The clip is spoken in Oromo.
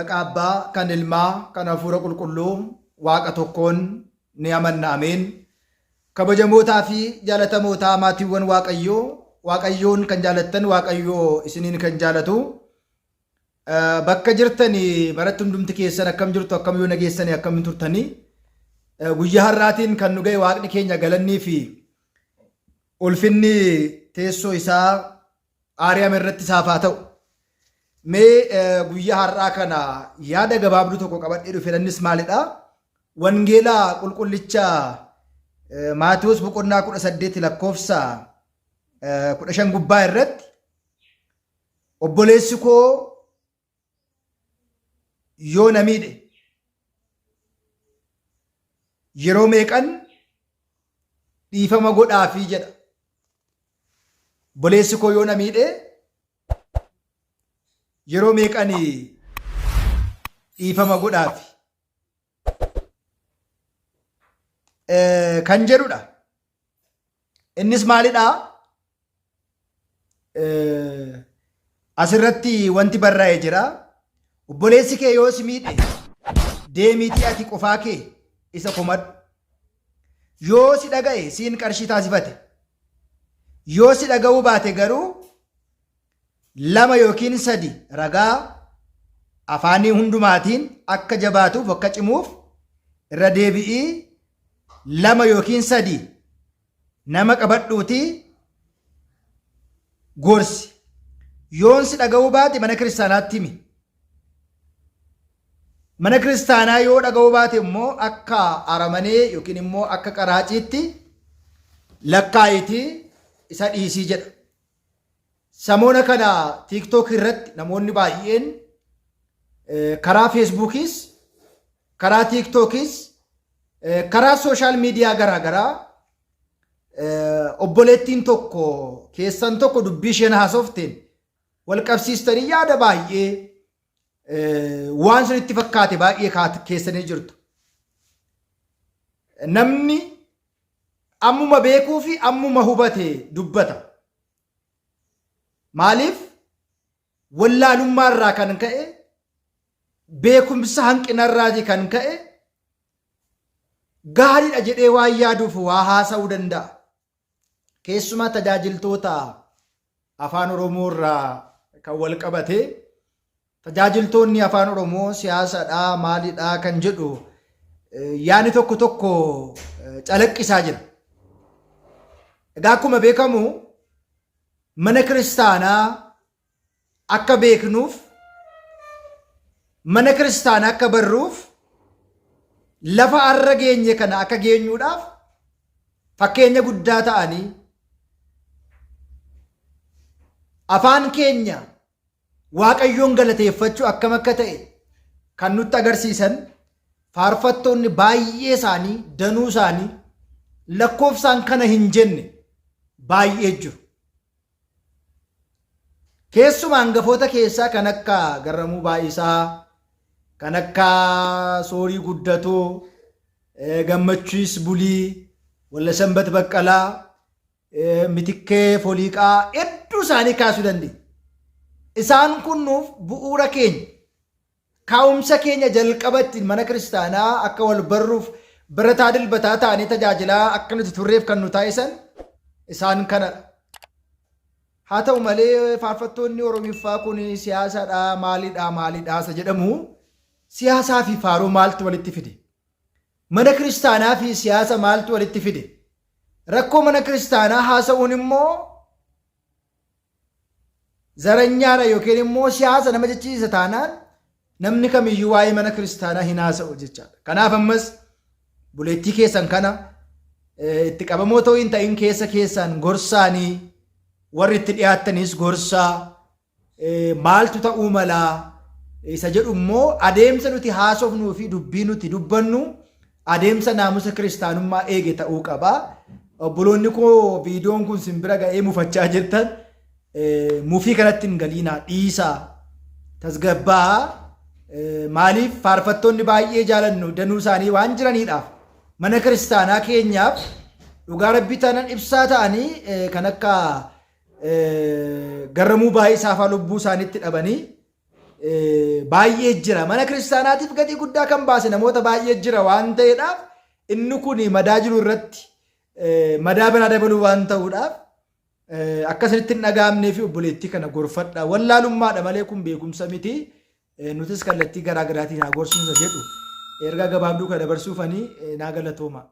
Maqaa Abbaa, kan Ilmaa, kan Hafuura Qulqulluu, Waaqa tokkoon ni amanna. Ameen. Kabajamootaa fi jaalatamootaa maatiiwwan Waaqayyoo, Waaqayyoon kan jaalattan, Waaqayyoo isiniin kan jaalatu, bakka jirtani maratti hundumti keessan akkam jirtu, akkam yoo nageessanii, akkam hin turtanii? Guyyaa har'aatiin kan nu ga'e Waaqni keenya galannii fi ulfinni teessoo isaa Aariyaam irratti isaaf haa ta'u. Mee guyyaa har'aa kana yaada gabaabduu tokko qabadhee dhufe innis maalidha? Wangeela qulqullicha Maatewos boqonnaa 18 lakkoofsa 15 gubbaa irratti obboleessi koo yoo na miidhe yeroo meeqan dhiifama godhaafii jedha. Obboleessi koo yoo na miidhe yeroo meeqan dhiifama godhaafi kan jedhudha. Innis maalidhaa? Asirratti wanti barraa'ee jira. Obboleessi kee yoo si miidhe deemiitii ati qofaa kee isa komadhu. Yoo si dhaga'e siin qarshii taasifate. Yoo si dhaga'uu baate garuu lama yookiin sadi ragaa afaanii hundumaatiin akka jabaatuuf akka cimuuf irra deebi'ii lama yookiin sadi nama qabadhuutii gorsi. Yoon si dhaga'uu baate mana kiristaanaatti himi. Mana kiristaanaa yoo dhaga'uu baate immoo akka aramanee yookiin immoo akka qaraaciitti lakkaa'iitii isa dhiisii jedha. Samoona kana TikTok irratti namoonni baay'een karaa Feesbuukiis, karaa TikTokis, karaa sooshaal miidiyaa garaa garaa obboleettiin tokko keessan tokko dubbii isheen haasofteen wal qabsiistanii yaada baay'ee waan sunitti fakkaate baay'ee keessanii jirtu. Namni ammuma beekuu fi ammuma hubate dubbata. Maaliif wallaalummaa irraa kan ka'e beekumsa hanqina irraatii kan ka'e gaariidha jedhee waan yaaduuf waa haasa'uu danda'a. Keessumaa tajaajiltoota afaan Oromoo irraa kan wal qabate tajaajiltoonni afaan Oromoo siyaasadha maalidha kan jedhu yaani tokko tokko calaqqisaa jira. Egaa akkuma beekamu mana kiristaanaa akka beeknuuf mana kiristaanaa akka barruuf lafa har'a geenye kana akka geenyuudhaaf fakkeenya guddaa ta'anii afaan keenya Waaqayyoon galateeffachuu akkam akka ta'e kan nutti agarsiisan faarfattoonni baay'ee isaanii danuu isaanii lakkoofsaan kana hin jenne baay'ee jiru. Keessumaa hangafoota keessaa kan akka Garramuu Baay'isaa, kan akka Soorii Guddatoo, Gammachiis Bulii, Wallasanbat Baqqalaa, Mitikkee Foliiqaa hedduu isaanii kaasuu dandeenya. Isaan kun nuuf bu'uura keenya. Ka'umsa keenya jalqaba ittiin mana kiristaanaa akka wal barruuf barataa dilbataa ta'anii tajaajilaa akka nuti turreef kan nu taasisan isaan kanadha. Haa ta'u malee faarfattoonni Oromiffaa kun siyaasadha maalidha maalidha isa jedhamu siyaasaa fi faaruu maaltu walitti fide? Mana kiristaanaa fi siyaasa maaltu walitti fide? Rakkoo mana kiristaanaa haasa'uun immoo zaranyaadha yookiin immoo siyaasa nama jechiisa taanaan namni kamiyyuu waa'ee mana kiristaanaa hin haasa'u jechaadha. Kanaaf ammas buleettii keessan kana itti qabamoo ta'uu hin ta'in keessa keessan gorsaanii warri itti dhiyaattanis gorsaa maaltu ta'uu malaa isa jedhu immoo adeemsa nuti haasofnuu fi dubbii nuti dubbannu adeemsa naamusa kiristaanummaa eege ta'uu qaba. Obboloonni koo viidiyoon kun sin bira ga'ee mufachaa jirtan mufii kanatti hin galiinaa dhiisaa tasgabbaa'a. Maaliif faarfattoonni baay'ee jaalannu danuu isaanii waan jiraniidhaaf mana kiristaanaa keenyaaf dhugaa rabbii taanaan ibsaa ta'anii kan akka Garramuu Baay'isaa fa'aa lubbuu isaaniitti dhabanii baay'ee jira. Mana kiristaanaatiif gatii guddaa kan baase namoota baay'ee jira waan ta'eedhaaf inni kun madaa jiru irratti madaa biraa dabaluu waan ta'uudhaaf akka isinitti hin dhaga'amnee fi obboleettii kana gorfadha. Wallaalummaadha malee kun beekumsa miti. Nutis kallattii garaa garaatiin haa gorsinu isa jedhu ergaa gabaabduu kana dabarsuufanii naa galatooma.